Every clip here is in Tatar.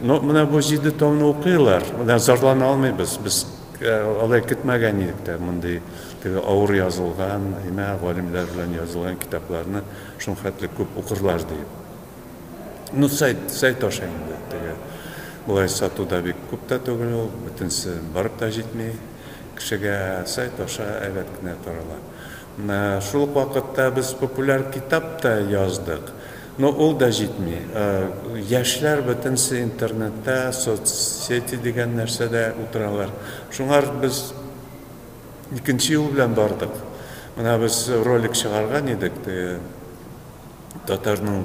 Но менә бу 7 томны укыйлар. Менә зарлана алмыйбыз. Без алай көтмәгән идек тә мондый теге авыр язылган, имә галимнәр белән язылган китапларны шул хәтле күп укырлар дип. Ну, сайт аша инде теге. Болай сатуда бик күп тә түгел ул, бөтенесе барып та җитми кешегә, сайт аша әйбәт кенә тарала. Менә шул ук вакытта без популяр китап та яздык. Но ул да җитми. Яшьләр бөтенесе интернетта, соцсети дигән нәрсәдә утыралар. Шуңар без икенче юл белән бардык. Менә без ролик чыгарган идек, теге татарның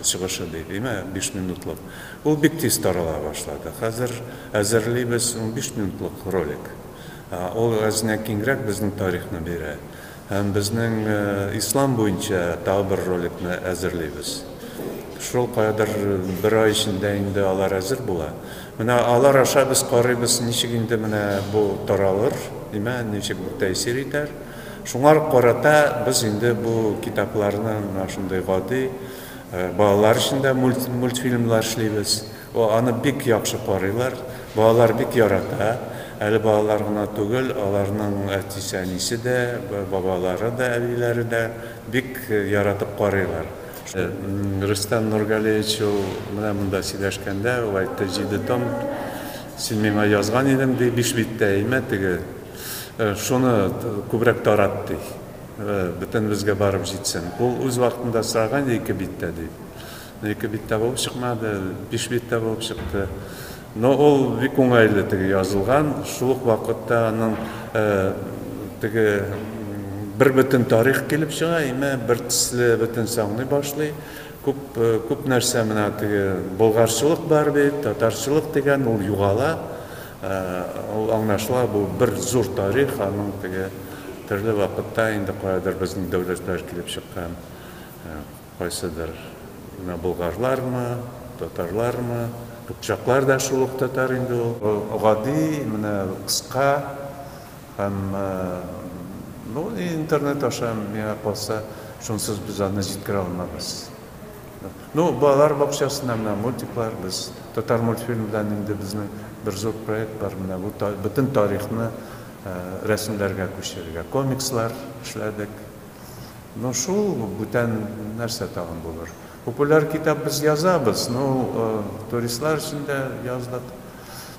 чыгышы дип, әйме, 5 минутлык. Ул бик тиз тарала башлады. Хәзер әзерлибез 15 минутлык ролик. Ул әзенә киңрәк безнең тарихны бирә. Һәм безнең ислам буенча тагы бер роликны әзерлибез. Шул кадәр бер ай эчендә инде алар әзер була. Менә алар аша без карыйбыз, ничек инде менә бу таралыр, димә, ничек бу тәэсир итәр. Шуңар карата без инде бу китапларны менә шундый гади балалар өчен дә мультфильмлар эшлибез. Аны бик яхшы карыйлар, балалар бик ярата. Әле балалар гына түгел, аларның әтисе, әнисе дә, бабалары да, әбиләре дә бик яратып карыйлар. Рөстәм Нургалиевич ул менә монда сөйләшкәндә, ул әйтте, 7 том син миңа язган идең, ди, 5 биттә әймә теге. Шуны күбрәк тарат, ди. Бөтен безгә барып җитсен. Ул үз вакытында сораган иде 2 биттә, ди. 2 биттә булып чыкмады, 5 биттә булып чыкты. Но ул бик уңайлы теге язылган, шул ук вакытта аның теге бер бөтен тарих килеп чыга, имә бер төсле бөтен аңлый башлый. Күп, күп нәрсә менә теге болгарчылык бар бит, татарчылык дигән ул югала. Ул аңлашыла, бу бер зур тарих, аның теге төрле вакытта инде каядыр безнең дәүләтләр килеп чыккан. Кайсыдыр менә болгарлармы, татарлармы, кыпчаклар да шул ук татар инде ул. Гади, менә кыска һәм ну интернет аша миңа калса, шунсыз без аны җиткерә алмабыз. Ну, балалар бакчасында менә мультиклар, без татар мультфильм белән инде безнең бер зур проект бар, менә бу бөтен тарихны рәсемнәргә күчерергә. Комикслар эшләдек. Ну, шул бүтән нәрсә тагын булыр. Популяр китап без язабыз, ну, туристлар өчен дә яздык.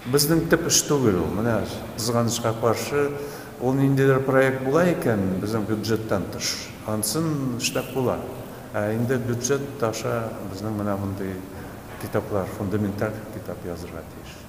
Безнең төп эш түгел ул. Менә кызганычка каршы, ул ниндидер проект була икән безнең бюджеттан тыш. Ансын эшләп була. Ә инде бюджет аша безнең менә мондый китаплар, фундаменталь китап язырга тиеш.